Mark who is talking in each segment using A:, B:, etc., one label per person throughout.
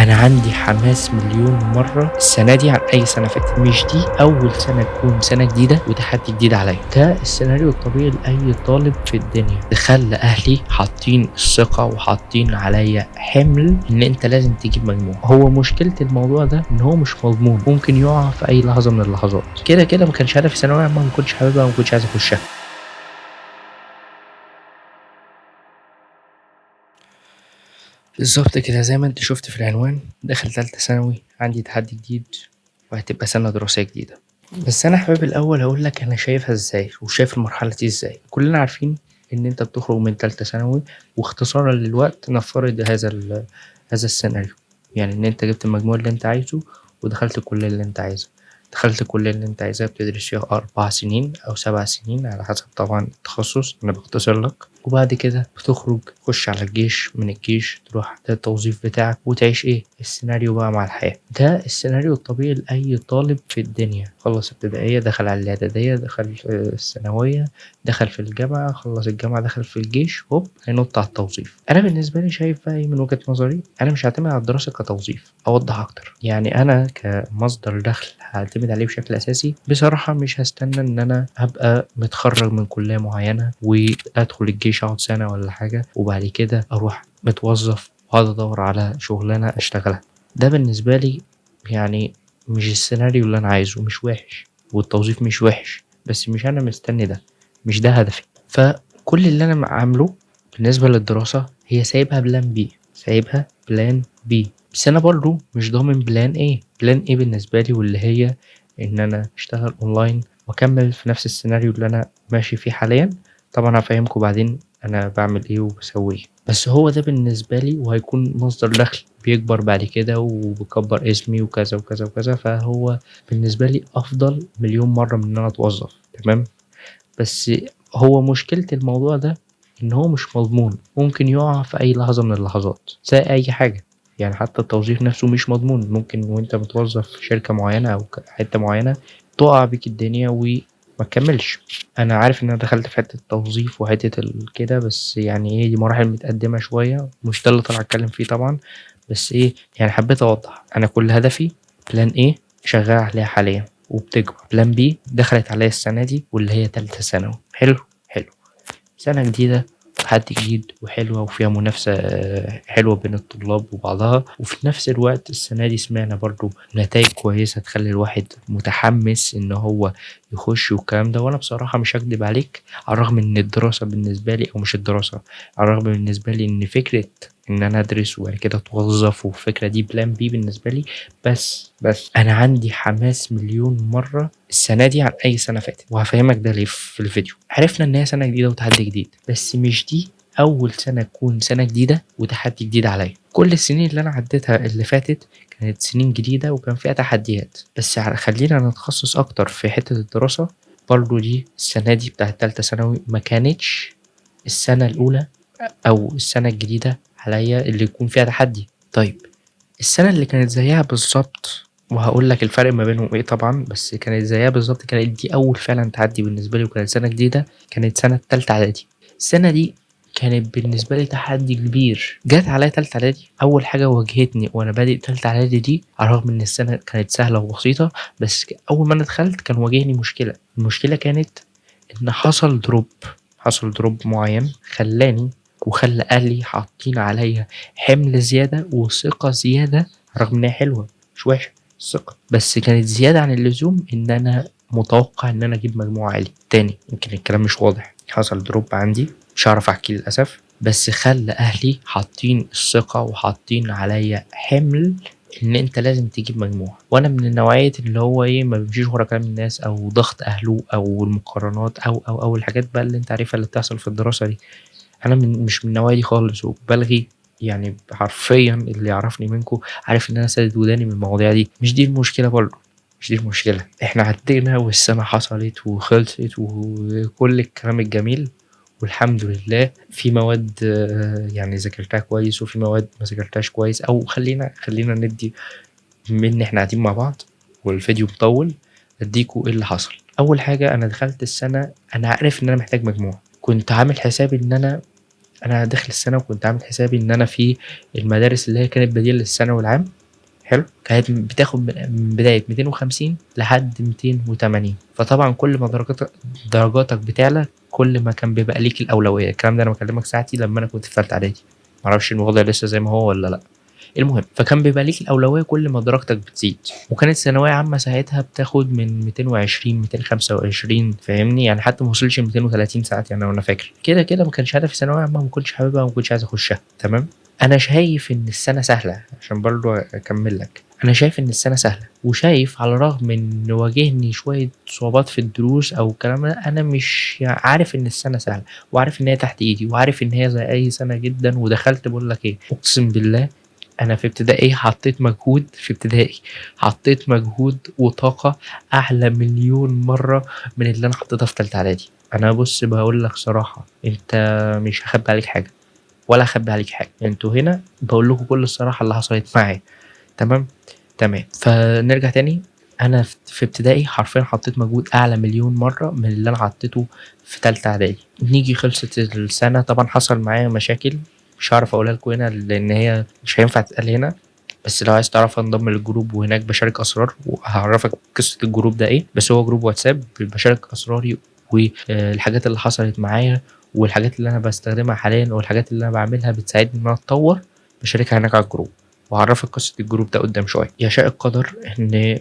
A: انا عندي حماس مليون مرة السنة دي عن اي سنة فاتت. مش دي اول سنة تكون سنة جديدة وتحدي جديد عليا. ده السيناريو الطبيعي لاي طالب في الدنيا. خلى اهلي حاطين الثقة وحاطين عليا حمل ان انت لازم تجيب مجموع. هو مشكلة الموضوع ده ان هو مش مضمون، ممكن يقع في اي لحظة من اللحظات. كده كده ما كانش هدفي ثانوية عامة، ما كنتش حاببها وما كنتش عايز اخشها. بالظبط كده زي ما انت شفت في العنوان، داخل تالتة ثانوي، عندي تحدي جديد وهتبقى سنة دراسية جديدة. بس انا حابب الاول اقول لك انا شايفها ازاي وشايف المرحلة دي ازاي. كلنا عارفين ان انت بتخرج من تالتة ثانوي، واختصارا للوقت نفترض هذا السيناريو، يعني ان انت جبت المجموع اللي انت عايزه ودخلت الكلية اللي انت عايزها. دخلت الكلية اللي انت عايزها بتدرس فيها 4 سنين او 7 سنين على حسب طبعا التخصص، انا بختصر لك. وبعد كده بتخرج تخش على الجيش، من الجيش تروح للتوظيف بتاعك وتعيش ايه السيناريو بقى مع الحياة. ده السيناريو الطبيعي لأي طالب في الدنيا. خلص ابتدائية، دخل على الاعدادية، دخل في الثانوية، دخل في الجامعة، خلص الجامعة، دخل في الجيش، هوب هينط على التوظيف. انا بالنسبة لي شايف بقى ايه من وجهة نظري، انا مش هعتمد على الدراسة كتوظيف. اوضح اكتر، يعني انا كمصدر دخل هعتمد عليه بشكل اساسي. بصراحة مش هستنى ان انا هبقى متخرج من كلية معينة وادخل الجيش اقعد سنة ولا حاجة وبعد كده اروح متوظف واقعد ادور على شغلانة اشتغلها. ده بالنسبة لي يعني مش السيناريو اللي انا عايزه. مش وحش والتوظيف مش وحش، بس مش انا مستني ده، مش ده هدفي. فكل اللي انا عامله بالنسبة للدراسة هي سايبها plan B، سايبها plan B. بس انا برضو مش ضامن plan A. plan A بالنسبة لي واللي هي ان انا اشتغل اونلاين واكمل في نفس السيناريو اللي انا ماشي فيه حاليا. طبعا هفهمكم بعدين انا بعمل ايه وبسوي ايه، بس هو ده بالنسبة لي، وهيكون مصدر دخل بيكبر بعد كده وبكبر اسمي وكذا وكذا وكذا. فهو بالنسبة لي افضل مليون مرة من ان انا اتوظف، تمام. بس هو مشكلة الموضوع ده ان هو مش مضمون، ممكن يقع في اي لحظة من اللحظات زي اي حاجة. يعني حتى التوظيف نفسه مش مضمون، ممكن وانت متوظف في شركة معينة او حتة معينة تقع بيك الدنيا وما تكملش. انا عارف ان انا دخلت في حتة التوظيف وحتة كده، بس يعني ايه، دي مراحل متقدمة شوية، مش ده اللي طالع اتكلم فيه طبعا. بس ايه، يعني حبيت اوضح انا كل هدفي plan A شغال عليها حاليا وبتكبر، plan B دخلت عليا السنة دي واللي هي تالتة ثانوي. حلو حلو، سنة جديدة تحدي جديد وحلوة وفيها منافسة حلوة بين الطلاب وبعضها، وفي نفس الوقت السنة دي سمعنا برضو نتائج كويسة تخلي الواحد متحمس ان هو يخش والكلام ده. وانا بصراحة مش هكدب عليك، على الرغم ان الدراسة بالنسبة لي، او مش الدراسة، على الرغم بالنسبة لي ان فكرة ان انا ادرس وبعد كده اتوظف والفكرة دي plan B بالنسبة لي، بس انا عندي حماس مليون مرة السنة دي عن اي سنة فاتت، وهفهمك ده ليه في الفيديو. عرفنا ان هي سنة جديدة وتحدي جديد، بس مش دي اول سنة تكون سنة جديدة وتحدي جديد عليا. كل السنين اللي انا عديتها اللي فاتت كانت سنين جديدة وكان فيها تحديات، بس خلينا نتخصص اكتر في حتة الدراسة. برضو دي السنة دي بتاعت تالتة ثانوي ما كانتش السنة الاولى او السنة الجديدة عليا اللي يكون فيها تحدي. طيب السنة اللي كانت زيها بالظبط، وهقول لك الفرق ما بينهم ايه طبعا، بس كانت زيها بالظبط، كانت دي اول فعلا تحدي بالنسبة لي وكانت سنة جديدة، كانت سنة تالتة اعدادي. السنة دي كانت بالنسبة لي تحدي كبير. جت عليا تالتة اعدادي، اول حاجة واجهتني وانا بادئ تالتة اعدادي دي، على الرغم ان السنة كانت سهلة وبسيطة، بس اول ما انا دخلت كان واجهني مشكلة. المشكلة كانت ان حصل drop معين خلاني وخلى اهلي حاطين عليا حمل زيادة وثقه زيادة، رغم انها حلوة مش وحشة الثقة، بس كانت زيادة عن اللزوم ان انا متوقع ان انا اجيب مجموع عالي. تاني يمكن الكلام مش واضح، حصل drop عندي مش هعرف احكي للاسف، بس خلى اهلي حاطين الثقة وحاطين عليا حمل ان انت لازم تجيب مجموع. وانا من النوعية اللي هو ايه، ما بيمشيش ورا كلام الناس او ضغط اهله او المقارنات او او او الحاجات بقى اللي انت عارفها اللي بتحصل في الدراسة دي. انا مش من النوعية دي خالص، وبلغي يعني حرفيا اللي يعرفني منكم عارف ان انا سادد وداني من المواضيع دي. مش دي المشكلة برضه، مش دي المشكلة. احنا عدينا والسنة حصلت وخلصت وكل الكلام الجميل والحمد لله. في مواد يعني ذاكرتها كويس وفي مواد ما ذاكرتهاش كويس، او خلينا ندي من احنا قاعدين مع بعض والفيديو مطول اديكوا ايه اللي حصل. اول حاجة انا دخلت السنة انا عارف ان انا محتاج مجموع، كنت عامل حسابي ان انا أنا داخل السنة وكنت عامل حسابي إن أنا في المدارس اللي هي كانت بديلة للثانوي العام، حلو، كانت بتاخد من بداية 250 لحد 280. فطبعا كل ما درجاتك بتعلى كل ما كان بيبقى ليك الأولوية. الكلام ده أنا بكلمك ساعتي لما أنا كنت في ثالثة إعدادي، معرفش الوضع لسه زي ما هو ولا لأ. المهم فكان بيبقى ليك الأولوية كل ما درجتك بتزيد، وكانت ثانوية عامة ساعتها بتاخد من 220 225، فاهمني؟ يعني حتى ما وصلش 230 ساعات يعني، أنا فاكر كده كده ما كانش هدفي ثانوية عامة، ما كنتش حاببها وما كنتش عايز أخشها. تمام. أنا شايف إن السنة سهلة، عشان برضو أكمل لك، أنا شايف إن السنة سهلة، وشايف على الرغم إن واجهني شوية صعوبات في الدروس أو الكلام ده، أنا مش عارف إن السنة سهلة، وعارف إن هي تحت إيدي، وعارف إن هي زي أي سنة جدا. ودخلت بقول لك إيه، أقسم بالله أنا في ابتدائي حطيت مجهود، في ابتدائي حطيت مجهود وطاقة أعلى مليون مرة من اللي أنا حطيتها في تالتة إعدادي. أنا بص بقول لك صراحة، أنت مش هخبي عليك حاجة ولا هخبي عليك حاجة، أنتوا هنا بقول لكم كل الصراحة اللي حصلت معايا. تمام تمام. فنرجع تاني، أنا في ابتدائي حرفيا حطيت مجهود أعلى مليون مرة من اللي أنا حطيته في تالتة إعدادي. نيجي خلصت السنة، طبعا حصل معايا مشاكل مش هعرف اقولها لكم هنا لان هي مش هينفع تتقال هنا، بس لو عايز تعرفها انضم لل group، وهناك بشارك اسرار وهعرفك قصة ال group ده ايه. بس هو group واتساب بشارك اسراري والحاجات اللي حصلت معايا والحاجات اللي انا بستخدمها حاليا والحاجات اللي انا بعملها بتساعدني ان انا اتطور، بشاركها هناك على ال group، وهعرفك قصة ال group ده قدام شوية. يشاء القدر ان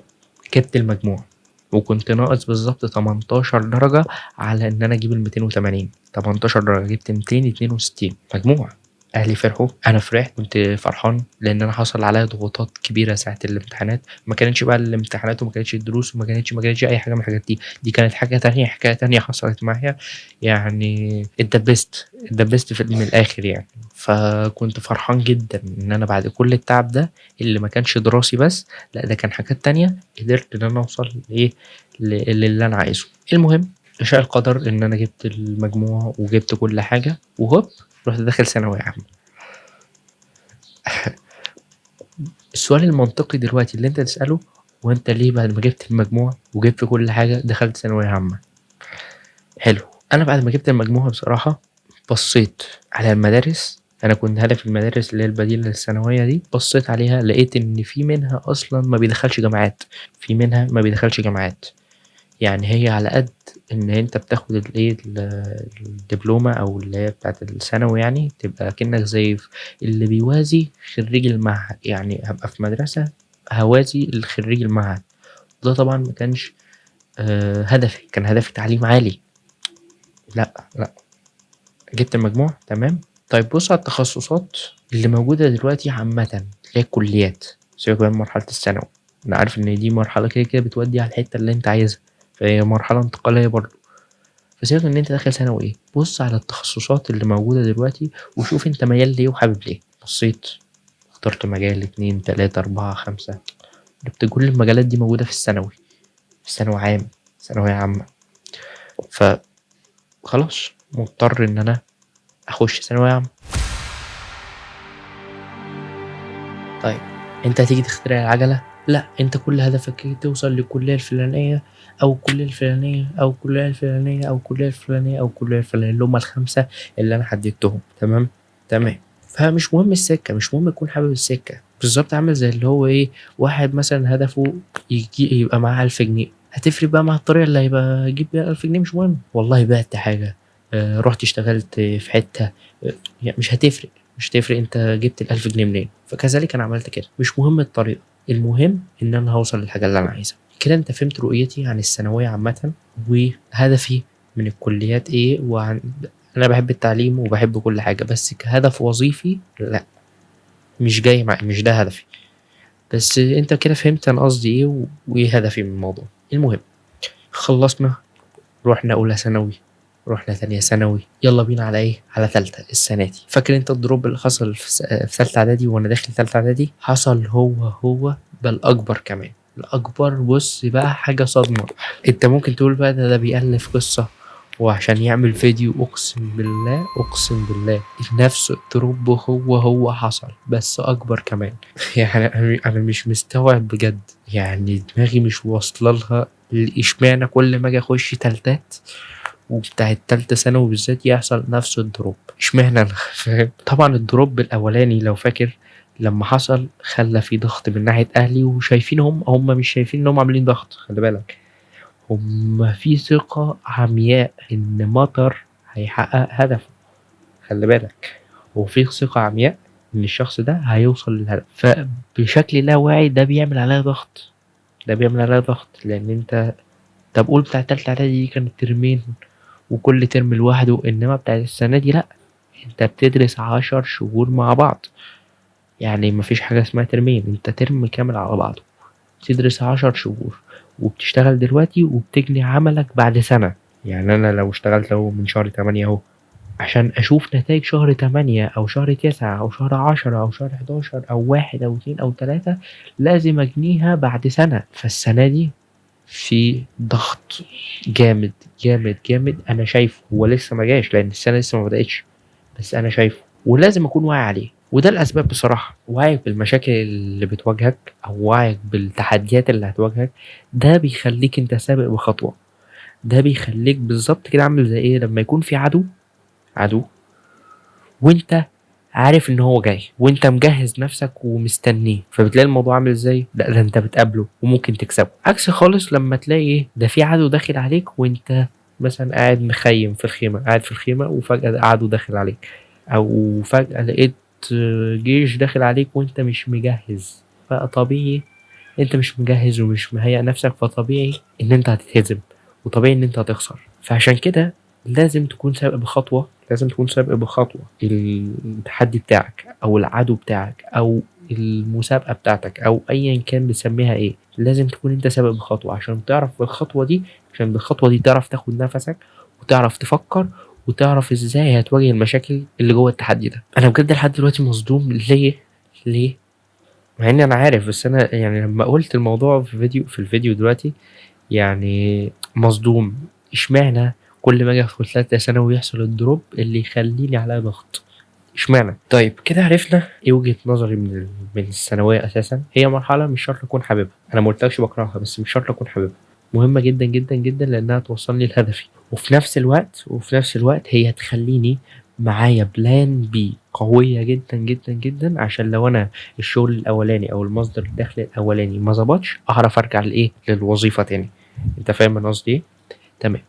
A: جبت المجموع، وكنت ناقص بالظبط 18 درجه على ان انا اجيب ال 280، 18 درجه، جبت 262 مجموع. اهلي فرحوا، انا فرحت، كنت فرحان لان انا حصل عليا ضغوطات كبيرة ساعة الامتحانات. ما كانتش بقى الامتحانات وما كانتش الدروس وما كانتش اي حاجة من الحاجات دي، دي كانت حاجة تانية، حكاية تانية حصلت معايا، يعني اتدبست في من الاخر يعني. فكنت فرحان جدا ان انا بعد كل التعب ده اللي ما كانش دراسي بس، لا ده كان حاجات تانية، قدرت ان انا اوصل لايه، للي انا عايزه. المهم شاء القدر ان انا جبت المجموع وجبت كل حاجة، وهوب رحت داخل ثانوية عامة. السؤال المنطقي دلوقتي اللي انت تسأله، وانت ليه بعد ما جبت المجموع وجبت كل حاجة دخلت ثانوية عامة؟ حلو. انا بعد ما جبت المجموع بصراحة بصيت على المدارس، انا كنت هدف المدارس اللي هي البديلة للثانوية دي، بصيت عليها لقيت ان في منها اصلا ما بيدخلش جامعات، في منها ما بيدخلش جامعات، يعني هي على قد ان انت بتاخد الايه الدبلومه او اللي هي بتاعه الثانوي، يعني تبقى كأنك زي اللي بيوازي خريج المعهد، يعني هبقى في مدرسه هوازي الخريج المعهد. ده طبعا ما كانش هدفي، كان هدفي تعليم عالي. لا لا، جبت المجموع تمام. طيب بص على التخصصات اللي موجودة دلوقتي عامة اللي هي الكليات، سيبك بقى من مرحلة الثانوي، انا عارف ان دي مرحلة كده كده بتودي على الحتة اللي انت عايزها، فهي مرحلة انتقالية برضه. فسيبك ان انت داخل ثانوي ايه، بص على التخصصات اللي موجودة دلوقتي وشوف انت ميال ليه وحابب ليه. بصيت اخترت مجال 2 3 4 5، جبت كل المجالات دي موجودة في الثانوي، في ثانوي عام، ثانوية عامة، فخلاص مضطر ان انا اخش ثانوية عامة. طيب انت هتيجي تخترع العجلة؟ لا، انت كل هدفك ايه؟ توصل للكلية الفلانية او الكلية الفلانية او الكلية الفلانية او الكلية الفلانية او الكلية الفلانية، اللي هم ال5 اللي انا حددتهم. تمام تمام. فمش مهم السكة، مش مهم تكون حابب السكة بالظبط. عامل زي اللي هو ايه، واحد مثلا هدفه يجي يبقى معاه 1000 جنيه، هتفرق بقى مع الطريقة اللي هيبقى يجيب بيها 1000 جنيه؟ مش مهم. والله بعت حاجة، رحت اشتغلت في حتة، يعني مش هتفرق، مش هتفرق انت جبت ال1000 جنيه منين. فكذلك انا عملت كده، مش مهم الطريقة، المهم ان انا هوصل للحاجة اللي انا عايزها. كده انت فهمت رؤيتي عن الثانوية عامة وهدفي من الكليات ايه، وعن انا بحب التعليم وبحب كل حاجة، بس كهدف وظيفي لا، مش جاي مع، مش ده هدفي. بس انت كده فهمت انا قصدي ايه وايه هدفي من الموضوع. المهم خلصنا، رحنا اولى ثانوي، رحنا تانية ثانوي، يلا بينا على ايه، على تالتة السنة دي. فاكر انت ال drop اللي حصل في تالتة اعدادي وانا داخل تالتة اعدادي؟ حصل هو بل اكبر كمان، الاكبر. بص بقى حاجة صدمة، انت ممكن تقول بقى ده بيألف قصة وعشان يعمل فيديو. اقسم بالله، اقسم بالله نفس ال drop هو حصل، بس اكبر كمان. يعني انا مش مستوعب بجد، يعني دماغي مش واصله لها اشمعنى كل ما اجي اخش تالتات وبتاع التالتة ثانوي بالذات يحصل نفس ال drop؟ اشمعنى انا؟ فاهم؟ طبعا ال drop الاولاني لو فاكر لما حصل خلى في ضغط من ناحية اهلي، وشايفين هم مش شايفين ان هم عاملين ضغط، خلي بالك هم في ثقة عمياء ان مطر هيحقق هدفه، خلي بالك وفي ثقة عمياء ان الشخص ده هيوصل للهدف، فبشكل لا واعي ده بيعمل عليها ضغط، ده بيعمل عليها ضغط. لان انت طب قول بتاع التالتة اعدادي دي كانت ترمين وكل ترم لوحده، انما بتاع السنة دي لا، انت بتدرس 10 شهور مع بعض، يعني مفيش حاجة اسمها ترمين، انت ترم كامل على بعضه بتدرس 10 شهور، وبتشتغل دلوقتي وبتجني عملك بعد سنة. يعني انا لو اشتغلت لو من شهر 8 اهو عشان اشوف نتائج شهر 8 او شهر 9 او شهر 10 او شهر 11 او 1 او 2 او 3، لازم اجنيها بعد سنة. فالسنة دي في ضغط جامد جامد جامد، انا شايفه، هو لسه ما جاش لان السنة لسه ما بدأتش، بس انا شايفه ولازم اكون واعي عليه. وده الاسباب بصراحة، وعيك بالمشاكل اللي بتواجهك او وعيك بالتحديات اللي هتواجهك، ده بيخليك انت سابق بخطوة، ده بيخليك بالظبط كده عامل زي ايه لما يكون في عدو وانت عارف ان هو جاي وانت مجهز نفسك ومستنيه، فبتلاقي الموضوع عامل ازاي، لا ده انت بتقابله وممكن تكسبه. عكس خالص لما تلاقي ايه، ده في عدو داخل عليك وانت مثلا قاعد مخيم في الخيمة، قاعد في الخيمة وفجأة عدو داخل عليك، او فجأة لقيت جيش داخل عليك وانت مش مجهز، فطبيعي انت مش مجهز ومش مهيئ نفسك، فطبيعي ان انت هتتهزم وطبيعي ان انت هتخسر. فعشان كده لازم تكون سابق بخطوة، لازم تكون سابق بخطوة التحدي بتاعك أو العدو بتاعك أو المسابقة بتاعتك أو أيا كان بتسميها إيه، لازم تكون أنت سابق بخطوة عشان تعرف بالخطوة دي، عشان بالخطوة دي تعرف تاخد نفسك وتعرف تفكر وتعرف إزاي هتواجه المشاكل اللي جوه التحدي ده. أنا بجد لحد دلوقتي مصدوم ليه، مع إني أنا عارف، بس أنا يعني لما قلت الموضوع في الفيديو دلوقتي يعني مصدوم، إشمعنى كل ما اجي ادخل 3 ثانوي يحصل ال drop اللي يخليني على ضغط، اشمعنى؟ طيب كده عرفنا ايه وجهة نظري من الثانوية اساسا. هي مرحلة مش شرط اكون حاببها، انا ما قلتلكش بكرهها، بس مش شرط اكون حاببها، مهمة جدا جدا جدا لانها توصلني لهدفي، وفي نفس الوقت هي تخليني معايا plan B قوية جدا جدا جدا، عشان لو انا الشغل الاولاني او المصدر الدخل الاولاني ما ظبطش اعرف ارجع لايه، للوظيفة تاني. انت فاهم انا قصدي ايه؟ تمام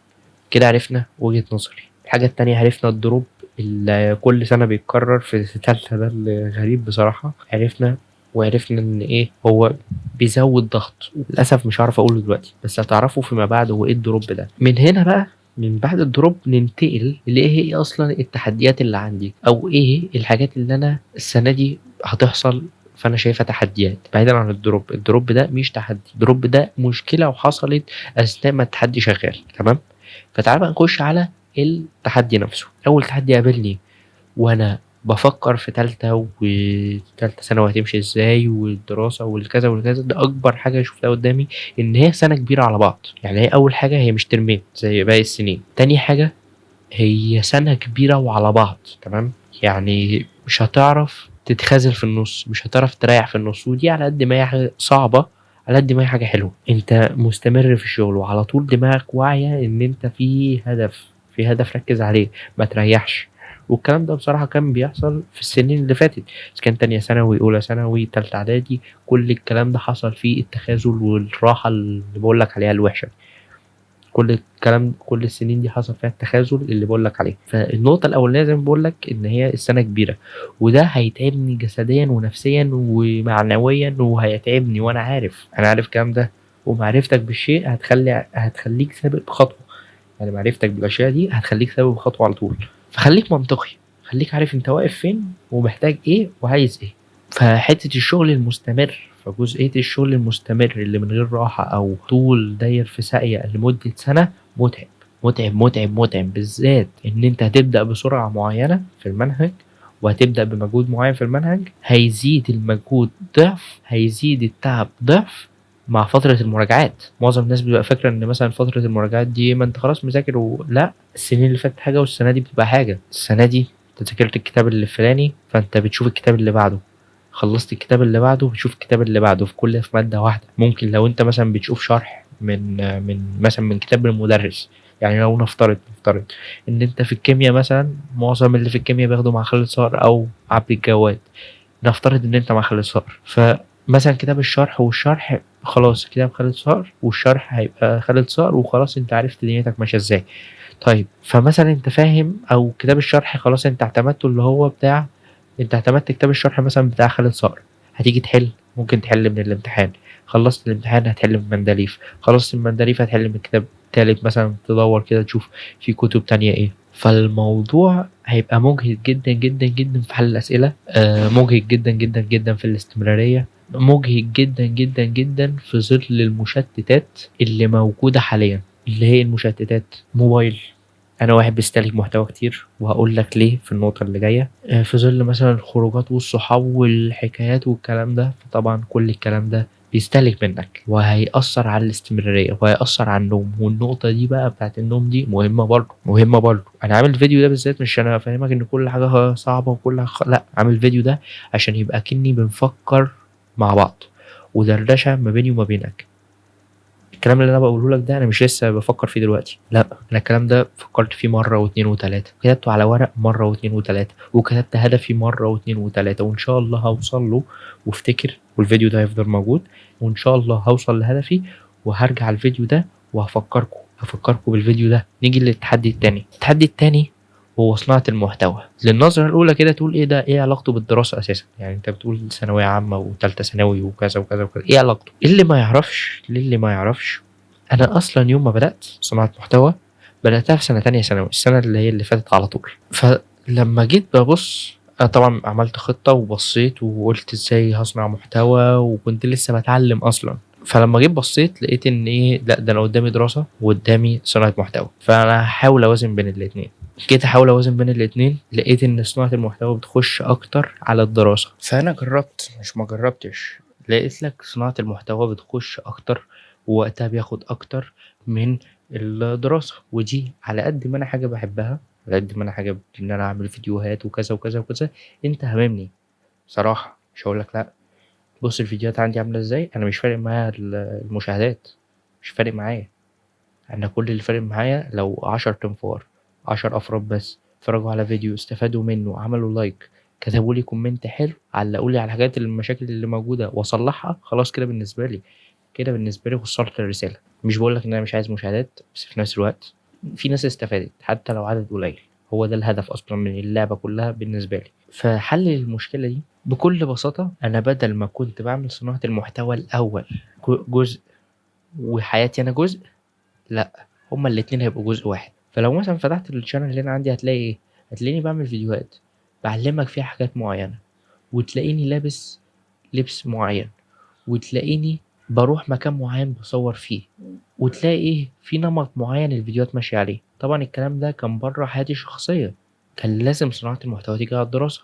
A: كده عرفنا وجهة نظري. الحاجة التانية عرفنا ال drop اللي كل سنة بيتكرر في تالتة ده الغريب بصراحة، عرفنا وعرفنا ان ايه هو بيزود ضغط، للأسف مش هعرف اقوله دلوقتي بس هتعرفه فيما بعد هو ايه ال drop ده. من هنا بقى من بعد ال drop ننتقل لايه هي اصلا التحديات اللي عندي او ايه الحاجات اللي انا السنة دي هتحصل فانا شايفها تحديات بعيدا عن ال drop. ال drop ده مش تحدي، ال drop ده مشكلة وحصلت اثناء ما التحدي شغال. تمام، فتعال بقى نخش على التحدي نفسه. اول تحدي قابلني وانا بفكر في تالتة وتالتة ثانوي هتمشي ازاي والدراسة والكذا والكذا، ده اكبر حاجة شفتها قدامي ان هي سنة كبيرة على بعض. يعني هي اول حاجة هي مش ترمين زي باقي السنين، تاني حاجة هي سنة كبيرة وعلى بعض. تمام، يعني مش هتعرف تتخاذل في النص، مش هتعرف تريح في النص، ودي على قد ما هي حاجة صعبة على قد ما هي حاجة حلوة. انت مستمر في الشغل وعلى طول دماغك واعية ان انت في هدف، في هدف ركز عليه ما تريحش. والكلام ده بصراحة كان بيحصل في السنين اللي فاتت، إذا كان تانية ثانوي، أولى ثانوي، تالتة إعدادي، كل الكلام ده حصل فيه التخاذل والراحة اللي بقولك عليها الوحشة. كل الكلام كل السنين دي حصل فيها التخاذل اللي بقولك عليه. فالنقطة الأولانية زي ما بقولك إن هي السنة كبيرة، وده هيتعبني جسديا ونفسيا ومعنويا وهيتعبني، وأنا عارف، أنا عارف الكلام ده. ومعرفتك بالشيء هتخليك سابق بخطوة، يعني معرفتك بالأشياء دي هتخليك سابق بخطوة على طول. فخليك منطقي، خليك عارف انت واقف فين ومحتاج ايه وعايز ايه. فحتة الشغل المستمر، فجزئية الشغل المستمر اللي من غير راحة او طول داير في ساقية لمدة سنة متعب متعب متعب متعب، بالذات ان انت هتبدأ بسرعة معينة في المنهج وهتبدأ بمجهود معين في المنهج، هيزيد المجهود ضعف، هيزيد التعب ضعف مع فترة المراجعات. معظم الناس بتبقى فاكرة ان مثلا فترة المراجعات دي ما انت خلاص مذاكر لا، السنين اللي فاتت حاجة والسنة دي بتبقى حاجة. السنة دي انت ذاكرت الكتاب اللي فلاني فانت بتشوف الكتاب اللي بعده، خلصت الكتاب اللي بعده بتشوف الكتاب اللي بعده، في كل في مادة واحدة. ممكن لو انت مثلا بتشوف شرح من مثلا من كتاب المدرس، يعني لو نفترض إن أنت في الكيميا مثلا، معظم اللي في الكيميا بياخدوا مع خالد صقر أو عبد الجواد، نفترض إن أنت مع خالد صقر، فمثلا كتاب الشرح والشرح خلاص كتاب خالد صقر والشرح هيبقى خالد صقر، وخلاص أنت عرفت دنيتك ماشية إزاي. طيب فمثلا أنت فاهم، أو كتاب الشرح خلاص أنت اعتمدته اللي هو بتاع، أنت اعتمدت كتاب الشرح مثلا بتاع خالد صقر، هتيجي تحل، ممكن تحل من الامتحان، خلصت الامتحان هتحل من مندليف، خلصت المندليف هتحل من كتاب تالت مثلا، تدور كده تشوف في كتب تانية ايه. فالموضوع هيبقى مجهد جدا جدا جدا في حل الأسئلة، مجهد جدا جدا جدا في الاستمرارية، مجهد جدا جدا جدا في ظل المشتتات اللي موجودة حاليا. اللي هي المشتتات، موبايل، أنا واحد بيستهلك محتوى كتير وهقول لك ليه في النقطة اللي جاية، في ظل مثلا الخروجات والصحاب والحكايات والكلام ده، فطبعا كل الكلام ده بيستهلك منك وهيأثر على الاستمرارية وهيأثر على النوم. والنقطة دي بقى بتاعت النوم دي مهمة برضه، مهمة برضه. أنا عامل الفيديو ده بالذات مش أنا فاهمك إن كل حاجة صعبة وكل حاجة لأ، عامل الفيديو ده عشان يبقى كأني بنفكر مع بعض ودردشة ما بيني وما بينك. الكلام اللي أنا بقوله لك ده أنا مش لسه بفكر فيه دلوقتي، لأ، أنا الكلام ده فكرت فيه مرة واتنين وتلاتة، كتبته على ورق مرة واتنين وتلاتة، وكتبت هدفي مرة واتنين وتلاتة، وإن شاء الله هوصل له. وافتكر، والفيديو ده هيفضل موجود، وإن شاء الله هوصل لهدفي، وهرجع الفيديو ده وهفكركم، هفكركم بالفيديو ده. نيجي للتحدي التاني. التحدي التاني هو صناعة المحتوى. للنظرة الأولى كده تقول إيه ده، إيه علاقته بالدراسة أساسا؟ يعني أنت بتقول ثانوية عامة وتالتة ثانوي وكذا وكذا وكذا، إيه علاقته؟ اللي ما يعرفش، للي ما يعرفش، أنا أصلا يوم ما بدأت صناعة محتوى بدأتها في سنة تانية ثانوي، السنة اللي هي اللي فاتت على طول. فلما جيت ببص، أنا طبعا عملت خطة وبصيت وقلت إزاي هصنع محتوى، وكنت لسه بتعلم أصلا. فلما جيت بصيت لقيت إن إيه، لا ده أنا قدامي دراسة وقدامي صناعة محتوى، فأنا هحاول أوازن بين الاتنين. جيت أحاول أوازن بين الاتنين، لقيت إن صناعة المحتوى بتخش أكتر على الدراسة. فأنا جربت، مش ما جربتش، لقيت لك صناعة المحتوى بتخش أكتر ووقتها بياخد أكتر من الدراسة. ودي على قد ما أنا حاجة بحبها، على قد ما أنا حاجة إن أنا أعمل فيديوهات وكذا وكذا وكذا، أنت هاممني صراحة، مش هقولك لأ. بص الفيديوهات عندي عاملة إزاي، أنا مش فارق معايا المشاهدات، مش فارق معايا. أنا كل اللي فارق معايا لو 10 تنفار، 10 أفراد بس اتفرجوا على فيديو، استفادوا منه، عملوا like، كتبوا لي comment حلو، علقوا لي على الحاجات المشاكل اللي موجودة واصلحها، خلاص كده بالنسبة لي، كده بالنسبة لي وصلت الرسالة. مش بقول لك إن أنا مش عايز مشاهدات، بس في نفس الوقت في ناس استفادت حتى لو عدد قليل، هو ده الهدف أصلا من اللعبة كلها بالنسبة لي. فحل المشكلة دي بكل بساطة، أنا بدل ما كنت بعمل صناعة المحتوى الأول جزء وحياتي أنا جزء، لأ، هما الاتنين هيبقوا جزء واحد. فلو مثلا فتحت ال channel اللي أنا عندي هتلاقي إيه؟ هتلاقيني بعمل فيديوهات بعلمك فيها حاجات معينة، وتلاقيني لابس لبس معين، وتلاقيني بروح مكان معين بصور فيه، وتلاقي إيه؟ في نمط معين الفيديوهات ماشية عليه. طبعا الكلام ده كان بره حياتي الشخصية، كان لازم صناعة المحتوى تيجي على الدراسة.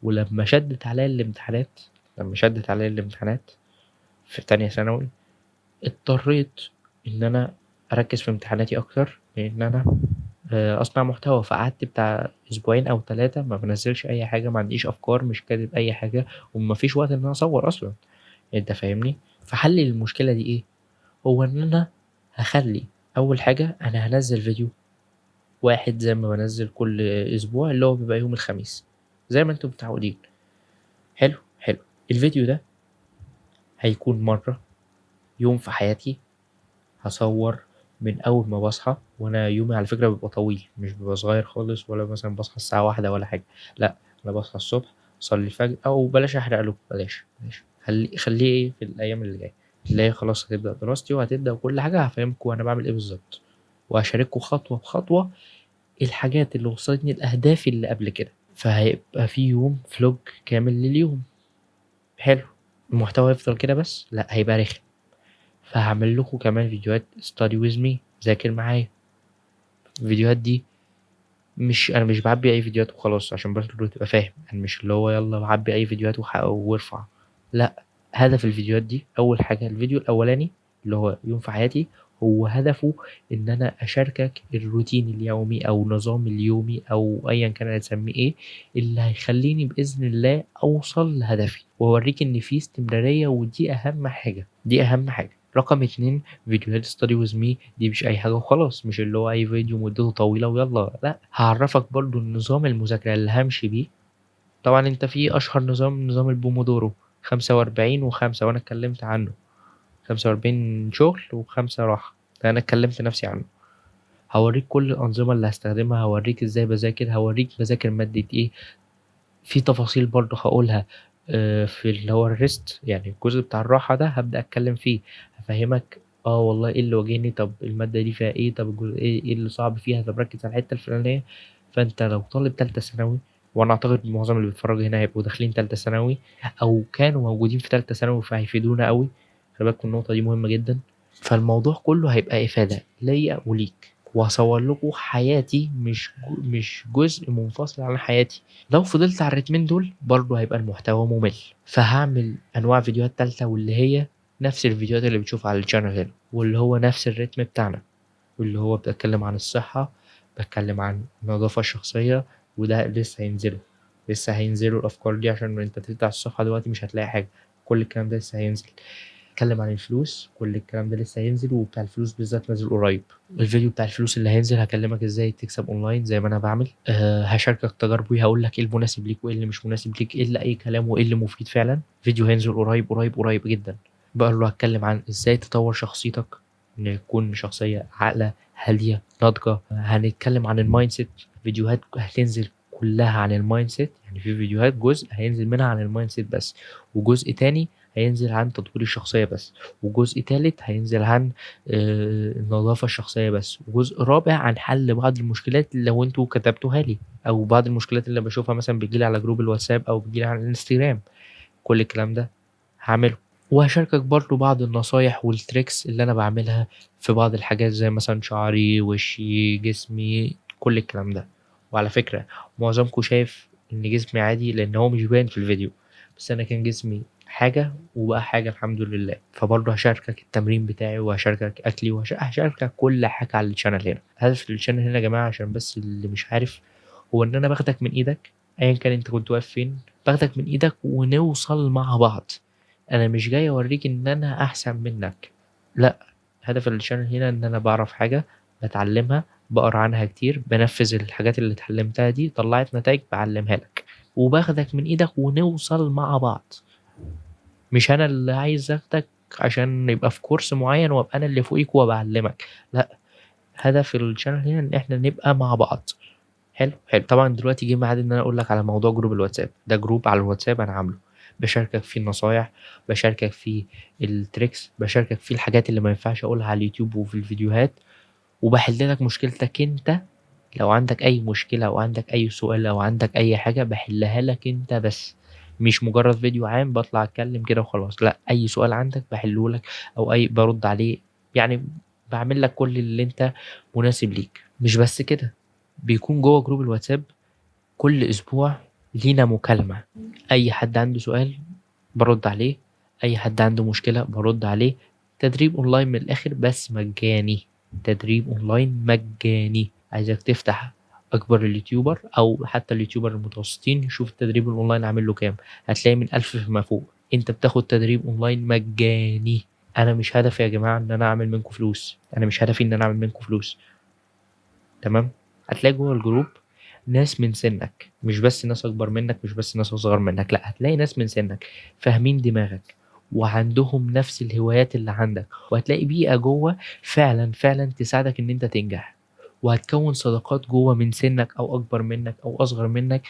A: ولما شدت عليا الامتحانات، لما شدت عليا الامتحانات في تانية ثانوي، اضطريت إن أنا أركز في امتحاناتي أكتر من إن أنا أصنع محتوى. فقعدت بتاع أسبوعين أو 3 ما بنزلش أي حاجة، ما عنديش أفكار، مش كاتب أي حاجة، وما فيش وقت إن أنا أصور أصلا، أنت فاهمني؟ فحل المشكلة دي إيه؟ هو إن أنا هخلي أول حاجة أنا هنزل فيديو واحد زي ما بنزل كل أسبوع، اللي هو بيبقى يوم الخميس زي ما انتم متعودين. حلو حلو. الفيديو ده هيكون مرة يوم في حياتي، هصور من أول ما بصحى، وأنا يومي على فكرة بيبقى طويل، مش بيبقى صغير خالص، ولا مثلا بصحى الساعة 1 ولا حاجة، لا أنا بصحى الصبح أصلي الفجر، أو بلاش أحرق لكم، بلاش بلاش، خليه إيه في الأيام اللي جاية، اللي هي خلاص هتبدأ دراستي وهتبدأ كل حاجة، هفهمكم أنا بعمل إيه بالظبط، وهشارككم خطوة بخطوة الحاجات اللي وصلتني لأهدافي اللي قبل كده. فهيبقى في يوم فلوج كامل لليوم. حلو. المحتوى هيفضل كده بس؟ لا، هيبقى رخم. فهعمل لكم كمان فيديوهات study with me، ذاكر معايا. الفيديوهات دي مش انا مش بعبي اي فيديوهات وخلاص، عشان بس تبقى فاهم، انا مش اللي هو يلا بعبي اي فيديوهات وارفع، لا، هدف الفيديوهات دي اول حاجه، الفيديو الاولاني اللي هو يوم في حياتي، هو هدفه ان انا اشاركك الروتين اليومي او نظام اليومي او ايا كان هتسميه ايه، اللي هيخليني باذن الله اوصل لهدفي، واوريك ان في استمراريه، ودي اهم حاجه، دي اهم حاجه. رقم 2، فيديوهات study with me دي مش اي حاجة وخلاص، مش اللي هو اي فيديو مدته طويلة ويلا، لا، هعرفك برضو النظام المذاكرة اللي همشي بيه. طبعا انت في اشهر نظام، نظام البومودورو 45 و5، وانا اتكلمت عنه، 45 شغل و5 راحة، ده انا اتكلمت نفسي عنه. هوريك كل الانظمة اللي هستخدمها، هوريك ازاي بذاكر، هوريك بذاكر مادة ايه، في تفاصيل برضو هقولها، في اللي هو ال rest، يعني الجزء بتاع الراحة ده هبدأ اتكلم فيه، هفهمك والله ايه اللي واجهني، طب المادة دي فيها ايه، طب الجزء ايه اللي صعب فيها، طب ركز على الحتة الفلانية. فانت لو طالب تالتة ثانوي، وانا اعتقد معظم اللي بيتفرج هنا هيبقوا داخلين تالتة ثانوي او كانوا موجودين في تالتة ثانوي، فهيفيدونا قوي، خلي بالكم النقطة دي مهمة جدا. فالموضوع كله هيبقى افادة ليا وليك، وهصور لكم حياتي، مش جزء منفصل عن حياتي. لو فضلت على الريتمين دول برضه هيبقى المحتوى ممل، فهعمل انواع فيديوهات تالتة واللي هي نفس الفيديوهات اللي بتشوفها على ال channel هنا، واللي هو نفس الريتم بتاعنا، واللي هو بتكلم عن الصحة، بتكلم عن النظافة الشخصية، وده لسه هينزلوا، لسه هينزلوا الأفكار دي، عشان انت تفتح الصفحة دلوقتي مش هتلاقي حاجة، كل الكلام ده لسه هينزل. اتكلم عن الفلوس، كل الكلام ده لسه هينزل، وبتاع الفلوس بالذات نازل قريب. الفيديو بتاع الفلوس اللي هينزل هكلمك ازاي تكسب اونلاين زي ما انا بعمل، هشاركك تجاربي، هقول لك ايه المناسب ليك وايه اللي مش مناسب ليك، ايه اللي اي كلام وايه اللي مفيد فعلا. فيديو هينزل قريب قريب قريب جدا. بقول له هتكلم عن ازاي تطور شخصيتك، ان تكون شخصية عاقلة هادية ناضجة. هنتكلم عن ال mindset، فيديوهات هتنزل كلها عن ال mindset، يعني في فيديوهات جزء هينزل منها عن ال mindset بس، وجزء تاني هينزل عن تطوير الشخصية بس، وجزء تالت هينزل عن النظافة الشخصية بس، وجزء رابع عن حل بعض المشكلات لو انتوا كتبتوها لي، او بعض المشكلات اللي بشوفها مثلا بتجيلي على group الواتساب او بتجيلي على الانستجرام. كل الكلام ده هعمله، وهشاركك برضو بعض النصايح وال tricks اللي انا بعملها في بعض الحاجات زي مثلا شعري، وشي، جسمي، كل الكلام ده. وعلى فكرة معظمكم شايف ان جسمي عادي لان هو مش باين في الفيديو، بس انا كان جسمي حاجة وبقى حاجة الحمد لله. فبرضه هشاركك التمرين بتاعي، وهشاركك اكلي، وهشاركك كل حاجة على ال channel هنا. هدف ال channel هنا يا جماعة، عشان بس اللي مش عارف، هو ان انا باخدك من ايدك ايا كان انت كنت واقف فين، باخدك من ايدك ونوصل مع بعض. انا مش جاي اوريك ان انا احسن منك، لا، هدف ال channel هنا ان انا بعرف حاجة، بتعلمها، بقرا عنها كتير، بنفذ الحاجات اللي اتعلمتها دي، طلعت نتائج بعلمها لك، وباخدك من ايدك ونوصل مع بعض. مش انا اللي عايز اخدك عشان يبقى في كورس معين وابقى انا اللي فوقيك وبعلمك، لا، هدف ال channel هنا ان احنا نبقى مع بعض. حلو حلو. طبعا دلوقتي جه ميعاد ان انا اقول لك على موضوع group الواتساب. ده group على الواتساب انا عامله، بشاركك فيه النصايح، بشاركك فيه ال tricks، بشاركك فيه الحاجات اللي ما ينفعش اقولها على اليوتيوب وفي الفيديوهات، وبحل لك مشكلتك انت. لو عندك اي مشكلة او عندك اي سؤال او عندك اي حاجة بحلها لك انت بس، مش مجرد فيديو عام بطلع اتكلم كده وخلاص، لا، اي سؤال عندك بحله لك او اي برد عليه، يعني بعمل لك كل اللي انت مناسب ليك. مش بس كده، بيكون جوه group الواتساب كل اسبوع لينا مكالمة، اي حد عنده سؤال برد عليه، اي حد عنده مشكلة برد عليه. تدريب اونلاين من الاخر، بس مجاني، تدريب اونلاين مجاني. عايزك تفتح اكبر ال YouTuber او حتى ال YouTuber المتوسطين، شوف التدريب الاونلاين عامل له كام، هتلاقي من 1000 فيما فوق. انت بتاخد تدريب اونلاين مجاني. انا مش هدفي يا جماعة ان انا اعمل منكم فلوس، انا مش هدفي ان انا اعمل منكم فلوس، تمام؟ هتلاقي جوه ال group ناس من سنك، مش بس ناس اكبر منك، مش بس ناس اصغر منك، لا، هتلاقي ناس من سنك فاهمين دماغك وعندهم نفس الهوايات اللي عندك، وهتلاقي بيئة جوه فعلا فعلا تساعدك ان انت تنجح، وهتكون صداقات جوه من سنك او اكبر منك او اصغر منك،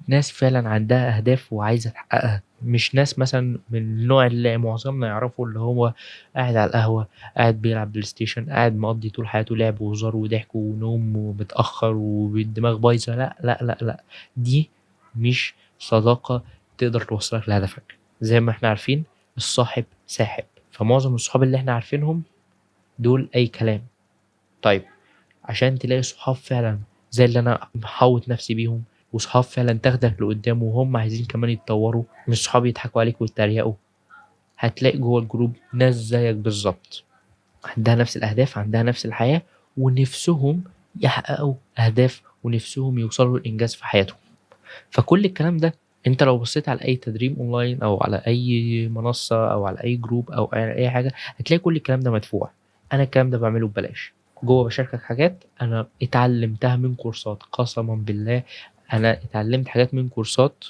A: ناس فعلا عندها اهداف وعايزه تحققها، مش ناس مثلا من النوع اللي معظمنا يعرفه، اللي هو قاعد على القهوة، قاعد بيلعب بلاي ستيشن، قاعد مقضي طول حياته لعب وهزار وضحك ونوم ومتاخر والدماغ بايظة. لا لا لا لا، دي مش صداقه تقدر توصلك لهدفك. زي ما احنا عارفين الصاحب ساحب، فمعظم الصحاب اللي احنا عارفينهم دول اي كلام. طيب عشان تلاقي صحاب فعلا زي اللي انا محوط نفسي بيهم، وصحاب فعلا تاخدك لقدام وهم عايزين كمان يتطوروا، مش صحاب يضحكوا عليك ويتريقوا، هتلاقي جوه ال group ناس زيك بالظبط، عندها نفس الاهداف، عندها نفس الحياة، ونفسهم يحققوا اهداف ونفسهم يوصلوا لانجاز في حياتهم. فكل الكلام ده أنت لو بصيت على أي تدريب أونلاين أو على أي منصة أو على أي group أو على أي حاجة، هتلاقي كل الكلام ده مدفوع. أنا الكلام ده باعمله ببلاش. جوه باشاركك حاجات أنا اتعلمتها من كورسات، قسمًا بالله أنا اتعلمت حاجات من كورسات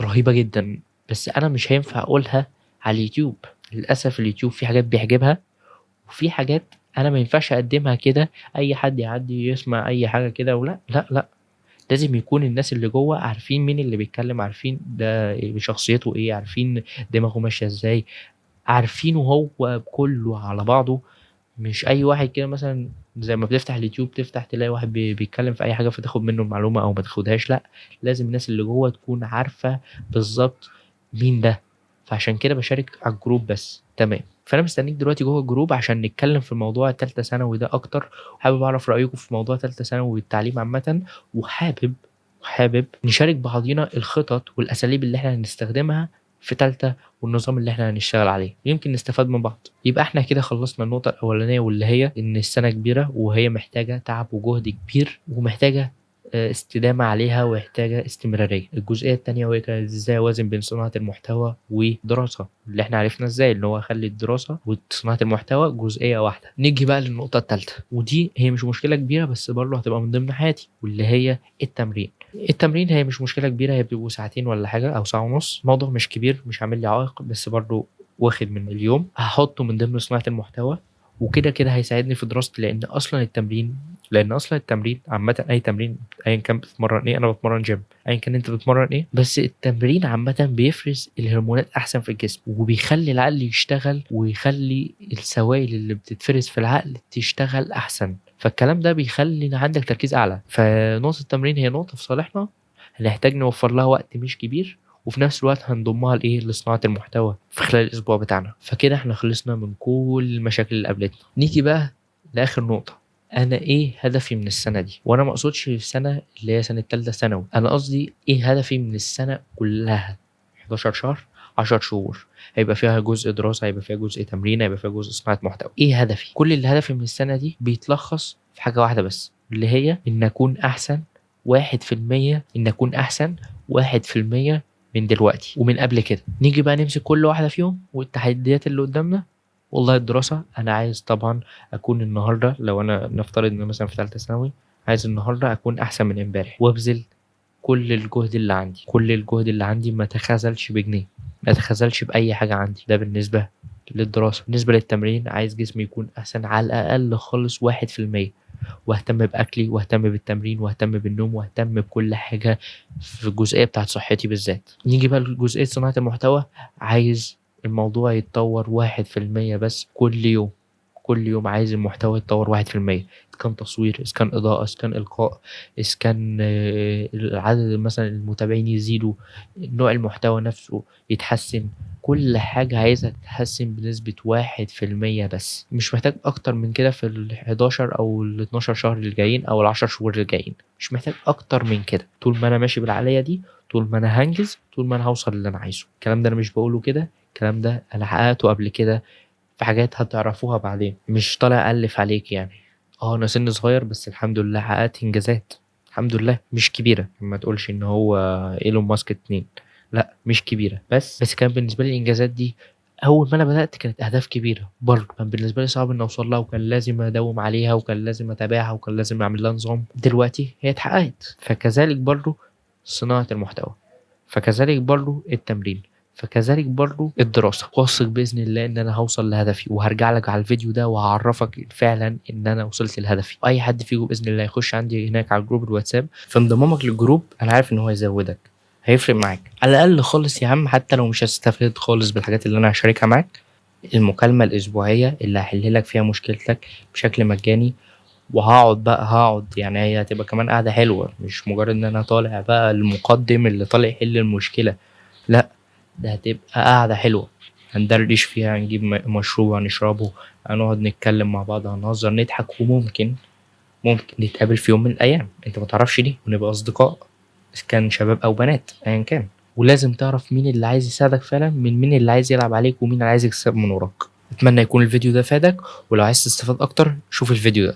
A: رهيبة جدًا، بس أنا مش هينفع أقولها على اليوتيوب. للأسف اليوتيوب في حاجات بيحجبها، وفي حاجات أنا ما ينفعش أقدمها كده أي حد يعدي يسمع أي حاجة كده، ولا لأ لأ، لازم يكون الناس اللي جوه عارفين مين اللي بيتكلم، عارفين ده شخصيته إيه، عارفين دماغه ماشية إزاي، عارفينه هو كله على بعضه. مش أي واحد كده مثلًا زي ما بتفتح اليوتيوب تفتح تلاقي واحد بيتكلم في أي حاجة فتاخد منه المعلومة أو ما تاخدهاش، لأ، لازم الناس اللي جوه تكون عارفة بالضبط مين ده. فعشان كده باشارك على ال group بس. تمام. فأنا مستنيك دلوقتي جوه ال group عشان نتكلم في موضوع تالتة ثانوي ده أكتر. حابب أعرف رأيكم في موضوع تالتة ثانوي والتعليم عامةً، وحابب نشارك بعضينا الخطط والأساليب اللي إحنا هنستخدمها في تالتة والنظام اللي إحنا هنشتغل عليه، يمكن نستفاد من بعض. يبقى إحنا كده خلصنا النقطة الأولانية، واللي هي إن السنة كبيرة وهي محتاجة تعب وجهد كبير، ومحتاجة استدامة عليها، ومحتاجة استمرارية. الجزئية التانية وهي كانت إزاي أوازن بين صناعة المحتوى ودراسة، اللي إحنا عرفنا إزاي إن هو أخلي الدراسة وصناعة المحتوى جزئية واحدة. نيجي بقى للنقطة التالتة، ودي هي مش مشكلة كبيرة بس برضه هتبقى من ضمن حياتي، واللي هي التمرين. التمرين هي مش مشكلة كبيرة، هي بيبقوا ساعتين ولا حاجة أو ساعة ونص، الموضوع مش كبير، مش عامل لي عائق، بس برضه واخد من اليوم، هحطه من ضمن صناعة المحتوى، وكده كده هيساعدني في دراستي. لأن أصلاً التمرين عامةً، أي تمرين أياً كان بتتمرن إيه، أنا بتمرن جيم، أياً كان أنت بتتمرن إيه، بس التمرين عامةً بيفرز الهرمونات أحسن في الجسم، وبيخلي العقل يشتغل، ويخلي السوائل اللي بتتفرز في العقل تشتغل أحسن. فالكلام ده بيخلي عندك تركيز أعلى. فنقطة التمرين هي نقطة في صالحنا، هنحتاج نوفر لها وقت مش كبير، وفي نفس الوقت هنضمها لإيه؟ لصناعة المحتوى في خلال الأسبوع بتاعنا. فكده احنا خلصنا من كل المشاكل اللي قابلتنا. نيجي بقى لآخر نقطة، أنا إيه هدفي من السنة دي؟ وأنا ما أقصدش السنة اللي هي سنة تالتة ثانوي، أنا قصدي إيه هدفي من السنة كلها. 11 شهر، 10 شهور، هيبقى فيها جزء دراسة، هيبقى فيها جزء تمرين، هيبقى فيها جزء صناعة محتوى. إيه هدفي؟ كل اللي هدفي من السنة دي بيتلخص في حاجة واحدة بس، اللي هي إن أكون أحسن واحد في المية، إن أكون أحسن واحد في المية من دلوقتي ومن قبل كده. نيجي بقى نمسك كل واحدة فيهم والتحديات اللي قدامنا. والله الدراسة أنا عايز طبعا أكون النهاردة، لو أنا نفترض إن مثلا في تالتة ثانوي، عايز النهاردة أكون أحسن من امبارح، وأبذل كل الجهد اللي عندي، كل الجهد اللي عندي، ما تخاذلش بجنيه، ما تخاذلش بأي حاجة عندي. ده بالنسبة للدراسة. بالنسبة للتمرين، عايز جسمي يكون أحسن على الأقل خالص واحد في المية، واهتم بأكلي، واهتم بالتمرين، واهتم بالنوم، واهتم بكل حاجة في الجزئية بتاعت صحتي بالذات. نيجي بقى لجزئية صناعة المحتوى، عايز الموضوع يتطور واحد في المية بس كل يوم، كل يوم عايز المحتوى يتطور واحد في المية، إذا كان تصوير، إذا كان إضاءة، إذا كان إلقاء، إذا كان، العدد مثلا المتابعين يزيدوا، نوع المحتوى نفسه يتحسن، كل حاجة عايزها تتحسن بنسبة واحد في المية بس، مش محتاج أكتر من كده في ال حداشر أو ال اتناشر شهر اللي جايين أو العشر شهور اللي جايين، مش محتاج أكتر من كده. طول ما أنا ماشي بالعقلية دي، طول ما أنا هنجز، طول ما أنا هوصل للي أنا عايزه. الكلام ده أنا مش بقوله كده، الكلام ده أنا حققته قبل كده في حاجات هتعرفوها بعدين، مش طالع ألف عليك. أنا سن صغير بس الحمد لله حققت إنجازات الحمد لله، مش كبيرة، ما تقولش إن هو إيلون ماسك 2، لا مش كبيرة، بس كان بالنسبة لي الإنجازات دي أول ما أنا بدأت كانت أهداف كبيرة برضه، كان بالنسبة لي صعب إن أوصل لها، وكان لازم أداوم عليها، وكان لازم أتابعها، وكان لازم أعمل لها نظام. دلوقتي هي اتحققت. فكذلك برضه صناعة المحتوى، فكذلك برضه التمرين، فكذلك برضو الدراسة. واثق بإذن الله إن أنا هوصل لهدفي، وهرجع لك على الفيديو ده وهعرفك فعلا إن أنا وصلت لهدفي. وأي حد فيكم بإذن الله يخش عندي هناك على group الواتساب، فانضمامك لل group أنا عارف إن هو هيزودك، هيفرق معاك على الأقل خالص يا عم، حتى لو مش هتستفيد خالص بالحاجات اللي أنا هشاركها معاك. المكالمة الأسبوعية اللي هحل لك فيها مشكلتك بشكل مجاني، وهقعد بقى، هقعد يعني هي هتبقى كمان قاعدة حلوة، مش مجرد إن أنا طالع بقى المقدم اللي طالع يحل المشكلة، لا ده هتبقى قاعدة حلوة، هندردش فيها، هنجيب مشروب هنشربه، هنقعد نتكلم مع بعض، هنهزر، نضحك، وممكن نتقابل في يوم من الأيام أنت ما تعرفش دي، ونبقى أصدقاء إذا كان شباب أو بنات أيا كان. ولازم تعرف مين اللي عايز يساعدك فعلا من مين اللي عايز يلعب عليك، ومين اللي عايز يكسب من وراك. أتمنى يكون الفيديو ده فادك، ولو عايز تستفاد أكتر شوف الفيديو ده.